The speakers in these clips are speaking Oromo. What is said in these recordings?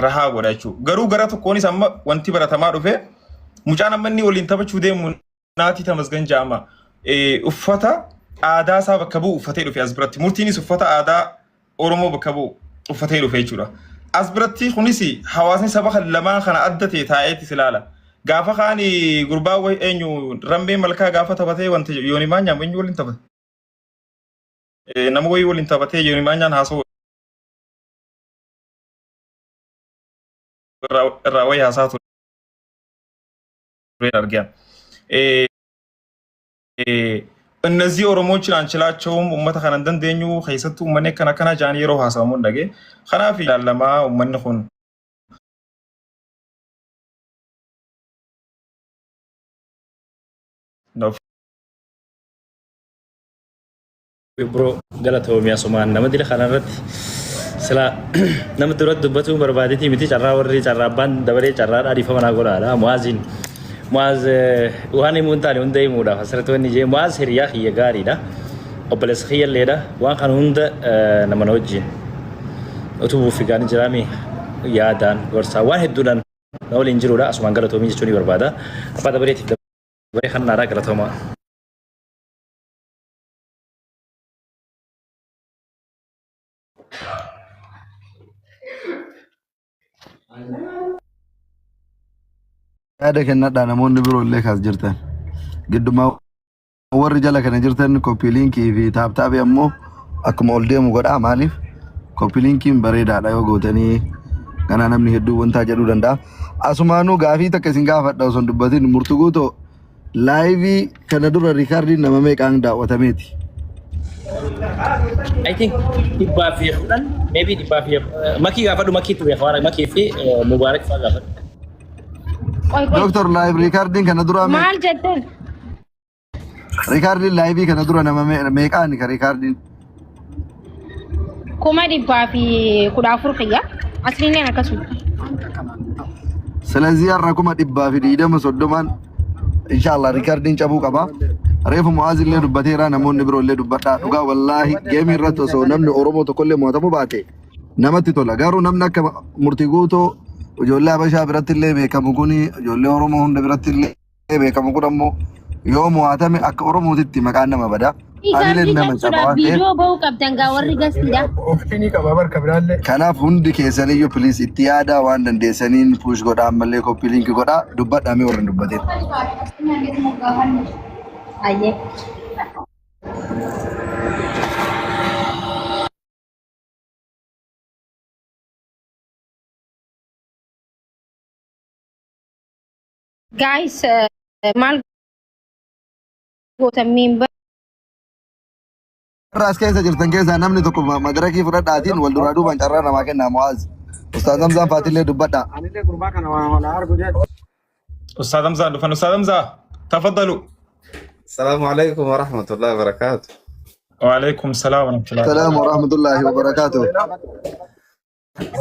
Rahaa godha jechuudha. Garuu gara tokkoonis amma wanti baratamaa dhufe mucaan amma inni waliin taphachuu deemu Naatii Tamasgan jedhama. Uffata aadaa isaa bakka bu'u uffatee dhufe as biratti. Murtiinis uffata aadaa Oromoo bakka bu'u uffatee dhufe jechuudha. As biratti kunis hawaasni saba kan lamaan kana adda ta'e taa'eetis ilaala. Gaafa kaan gurbaa wayi eenyu Rambee Malkaa gaafa taphatee wanta Yooni Maanyaam eenyu waliin taphate? Nama wayii waliin taphatee Yooni Maanyaan haasa'u irraa wayii haasaa ture argina. እነዚህ ኦሮሞዎችን አንችላቸውም uummata kana hin dandeenyu keessattuu uummanni akkana akkana jedhan yeroo haasawamu hin dhagee. Kanaaf ilaalamaa uummanni kun Bro galatoomi asumaan nama dila kana irratti sila nama dura dubbatuu barbaadetii miti carraa warri carraa abbaan dabaree carraa dhiifama naa godhaadha Mu'aaziin Mu'aaz waan himuu hin taane hunda himuudhaaf asirratti wanni jee Mu'aaz hiriyaa kiyya gaariidha obboleessa kiyya illeedha waan kana hunda nama na wajjin utubuuf figaan jiraami yaadaan gorsaa waan hedduudhaan na waliin jiruudha asumaan galatoomii jechuun ni barbaada abbaa dabareetiif dabaree kannaadha galatoomaa. Yaada kennadhaa namoonni biroo illee kaas jirtan. Giddumaa warri jala kana jirtan koppii liinkii fi taaptaabii ammoo akkuma ol deemu godhaa maaliif koppii liinkiin bareedaadha yoo gootanii kanaa namni hedduu wantaa jedhuu danda'a. Asumaanuu gaafii takka isin gaafadha osoo hin dubbatin murtu guutoo Laayivii kana dura riikaardiin nama meeqaan daawwatameeti? I think 110 maybe dhibbaa fi makii gaafadhu makiitu beeka waan makii fi mubaarak fa'aa gaafadhu. Qoy qoy. Dooktar laayiv riikaardiin kana duraa meeqa? Maal jettan? Riikaardiin laayivii kana dura nama meeqaani ka riikaardiin? 114,000 kiyya. Asliin akkasuma. Silazii har'a 120,000 30n inshallah riikardiin cabuu qaba. Reefu Mu'aaz illee dubbateera namoonni biroo illee dubbadhaa dhugaa wallaahi geemii irratti osoo namni Oromoo tokko illee mo'atamuu baate namatti tola. Garuu namni akka murtii guutuu ijoollee Habashaa biratti illee beekamu kuni ijoollee Oromoo hunda biratti illee beekamu kun ammoo yoo mo'atame akka Oromootitti maqaan nama bada. Hamileen Riikaardii nama caba cabsuudhaaf waan ta'eef viidiyoo ba'uu qabdan gaa warri gastiidha. Opshinii qaba barka biraallee. Kanaaf hundi keessaniyyuu please itti yaadaa waan dandeessaniin push godhaa ammallee copy link godhaa dubbadhaa mee warra hin dubbatin. Ayyee. Guys, maal gootan miin Warra as keessa jirtan keessaa namni tokko madarakii fudhadhaatiin wal duraa duubaan carraa namaa kennaa Mu'aaz. Ustaaz Hamzaan Faatillee dubbadhaa. Anillee gurbaa kana waan wal argu jedhu. Ustaaz Hamzaan dhufan. Ustaaz Hamzaa, tafaddalu. Assalamu alaikum wa rahmatullahi wa barakatuh. Waalaikum salaam wa rahmatullahi wa Salaamu wa rahmatullahi wa barakaatuh.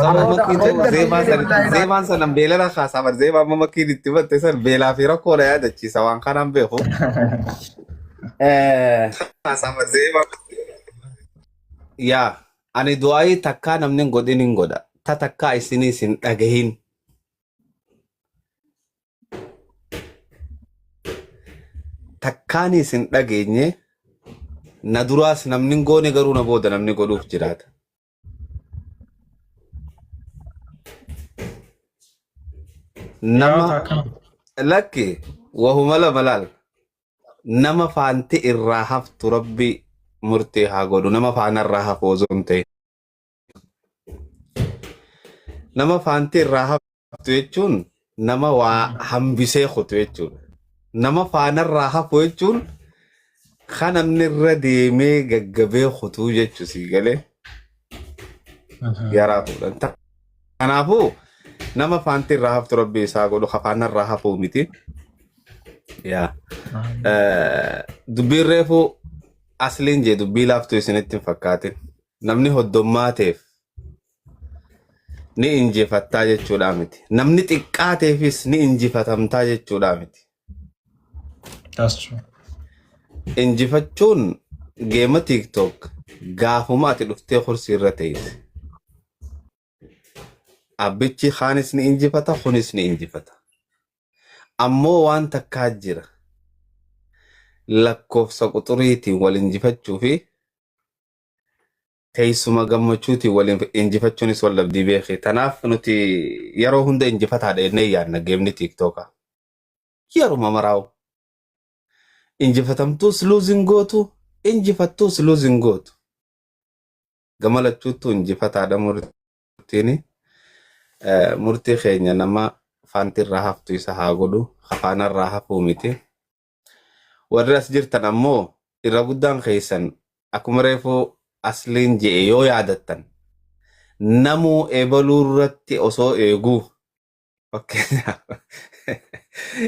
Sama makkiin tun zeemaan san zeemaan sanan beelala kaasaa bar zeemaa amma makkiin itti batte san beelaa fi rakkoo na yaadachiisa waan kanaan beeku. Kaasaa bar zeemaa. Yaa ani du'aayii takkaa namni hin godhin hin godha. Ta takkaa isiniis hin dhagahin. Takkaaniis hin dhageenye na duraas namni hin goone garuu na booda namni godhuuf jiraata. Nama lakki wahuma lama laal nama faanti irraa haftu rabbi murtii haa godhu nama faana irraa hafu osoo hin ta'in. Nama faanti irraa haftu jechuun nama waa hambisee kutu jechuudha. Nama faanarraa hafu jechuun kan namni irra deemee gaggabee kutuu jechuu sii galee yaraa fuudhan. Kanaafuu nama faanti irraa haftu rabbi isaa godhu ka faanarraa hafuu miti. Yaa. Dubbiin reefuu asliin jee dubbii laaftuu isinitti hin fakkaatin. Namni hoddommaateef ni injifattaa jechuudhaa miti. Namni xiqqaateefis ni injifatamtaa jechuudhaa miti. That's true. Injifachuun geema TikTok gaafuma ati dhuftee kursii irra teesse. Abbichi kaanis ni injifata, kunis ni injifata. Ammoo waan takkaa jira. Lakkoofsa quxuriitiin wal injifachuu fi teessuma gammachuutiin wal injifachuunis wal dhabdii beeki. Tanaaf nuti yeroo hunda injifataadha jennee yaadna geemni tiiktookaa. Yeruma maraa'u. Injifatamtuus luuziin gootu, injifattuus luuziin gootu. Gama lachuuttuu injifataadha murtiin. Murtii keenya nama faanti irraa haftu isa haa godhu, afaanarraa hafuu miti. Warri as jirtan ammoo irra guddaan keessan akkuma reefuu asliin je'e yoo yaadattan namuu eebaluu irratti osoo eeguu fakkeenyaaf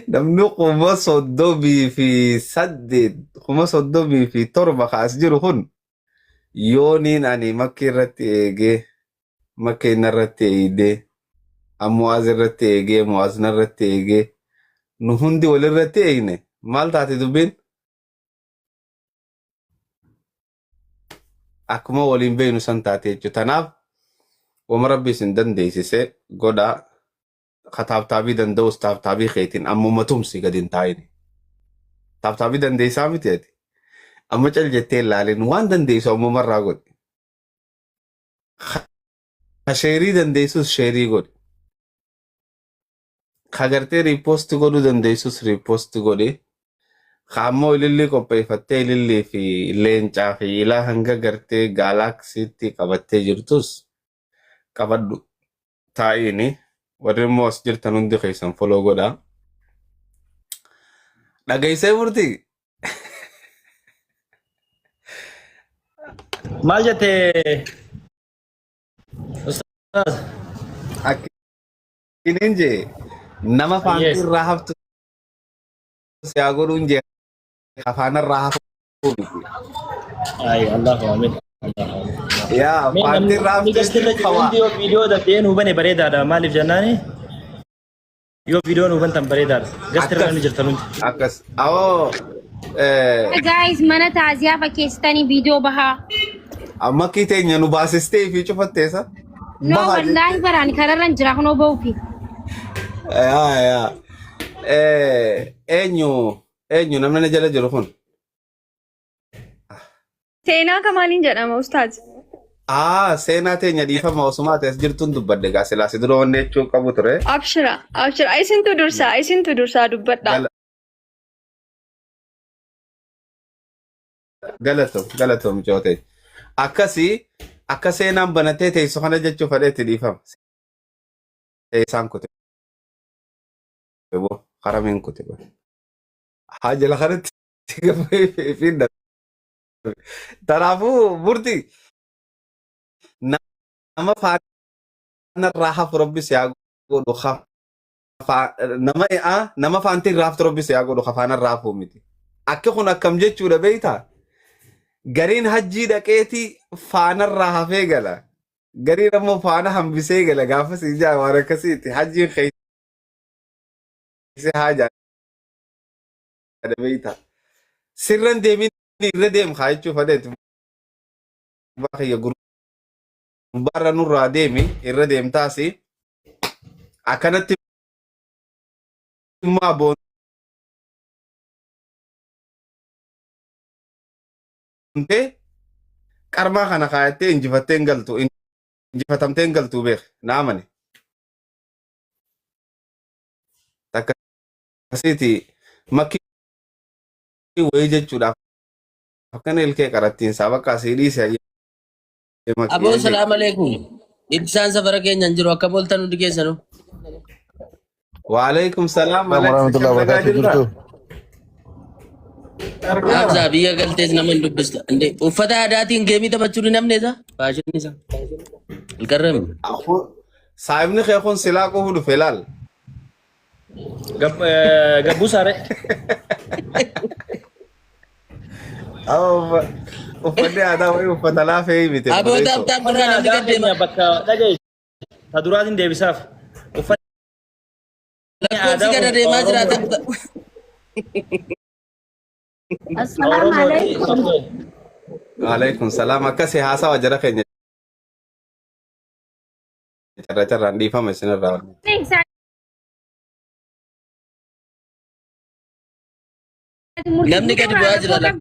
namni 38,000 37,000 kaas jiru kun yooniin ani makki irratti eegee makki irratti eegdee Mu'aaz irratti eegee Mu'aaz narratti eegee nu hundi walirratti eegne maal taate dubbiin? Akkuma waliin beeknu san taate jechuudha. Tanaaf wama rabbi isin dandeessise godhaa ka taaptaabii danda'us taaptaabii keetiin ammuma tumsi gadi hin taa'ini. Taaptaabii dandeessaa miti ati. Amma cal jettee hin laalin waan dandeessu ammumarraa godhi. Ka sheerii dandeessus sheerii godhi. Ka gartee riipoosti godhuu dandeessus riipoosti godhi. Ka ammoo ilillii qopheeffattee ilillii fi leencaa fi ilaa hanga gartee gaalaaksiitti qabattee jirtus qabadhu taa'iini. Warri immoo as jirtan hundi keessan foloo godhaa. Dhageessee murtii? Maal jette Ustaaz? Akkinin jee nama faantii Yes. irraa haftu si haa godhuun jee afaanarraa hafuu miti. Ay, Allahu amin. Allahu amin. Yaa Mee faantii namni irraa namni haftu gastirra jechuun jiru qaba. hundi yoo viidiyoo danda'ee nu hubane bareedaadha. Maaliif jennaani? Yoo viidiyoo nu hubantan bareedaadha. Gastirra Akkas namni jirtan hundi. akkas. Awoo eh, Guys, mana taaziyaa fakkeessitanii viidiyoo bahaa. amma teenya nu baasistee fi cufatteessa. No, Bahaa wallaahi jettee. baraan kararran jira kunoo bahuufi. Yaa yaa. Eh, eenyu eenyu namni na jala jiru kun? Seenaa Kamaaliin jedhama ustaaz. Aa seenaa teenya dhiifama osuma ati as jirtuun dubbadhe gaa silaa si dura wanni jechuu qabu ture. Abshira, abshira. Isintu dursaa, isintu dursaa dubbadha. Galatom galatom coote. Akkasii akka seenaan banatee teessu kana jechuu fadheetti dhiifama. Isaan kute boo haramiin kute boo. Haa jala kanatti fi Kanaafuu murtii nama faana irraa hafu rabbi si haa godhu nama nama faanti irraa haftu rabbi si haa godhu faana irraa hafuu miti. Akki kun akkam jechuudha beektaa? Gariin hajjii dhaqeeti faana irraa hafee gala. Gariin ammoo faana hambisee gala gaafa si ijaa waan akkasiiti. Hajjiin keessa haa jaadha beektaa? Sirran deemin irra deem haa jechuu fadheeti. Kiyya gurbaarra nurraa deemi irra deemtaasi akkanatti immoo boontee qarmaa kana kaayattee injifattee hin galtu injifatamtee hin galtu beek na amane akkasiiti makkii wayii jechuudhaaf akkana ilkee qarattiin isaa bakka asii dhiise hayyee Aboo makkii salaam aleekum. Ibsaan safara keenya hin jiru akkam ooltan hundi keessanuu. Waalaikum salaam Assalamu Alex warahmatullahi akkam nagaa wabarakatuh jirta? jirtu. Abzaa biyya galtees nama hin dubbista. Inde uffata aadaatiin geemii taphachuun hin hafne isaa? Faashinni isaa. Ilqarrami. Saahibni kee kun silaa quufu dhufe laal. Gabbuu saaree. Uffanni aadaa wayii uffata laafee miti Aboo obboleessoo. taap taap Uffanni godhaa namni aadaa gad deema. keenya bakka dhagaye ta duraatiin deebisaaf. Uffanni Lakkoofsi aadaa gad kun adeemaa jira. Oromooti. Taap taap. Assalamu Oromooti. alaikum. Waalaikum salaam akkasii haasawa jara keenya Carraa carraan dhiifama isinirraa. Namni gadi bu'aa jira lafa.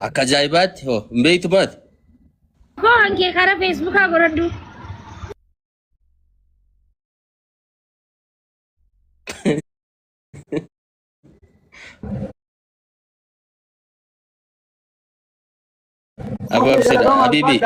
Akka ajaa'ibaatti hoo hin beektu maati? Koo hankee karaa feesbuukaa godhadhu. Abaabsidha. Habibi.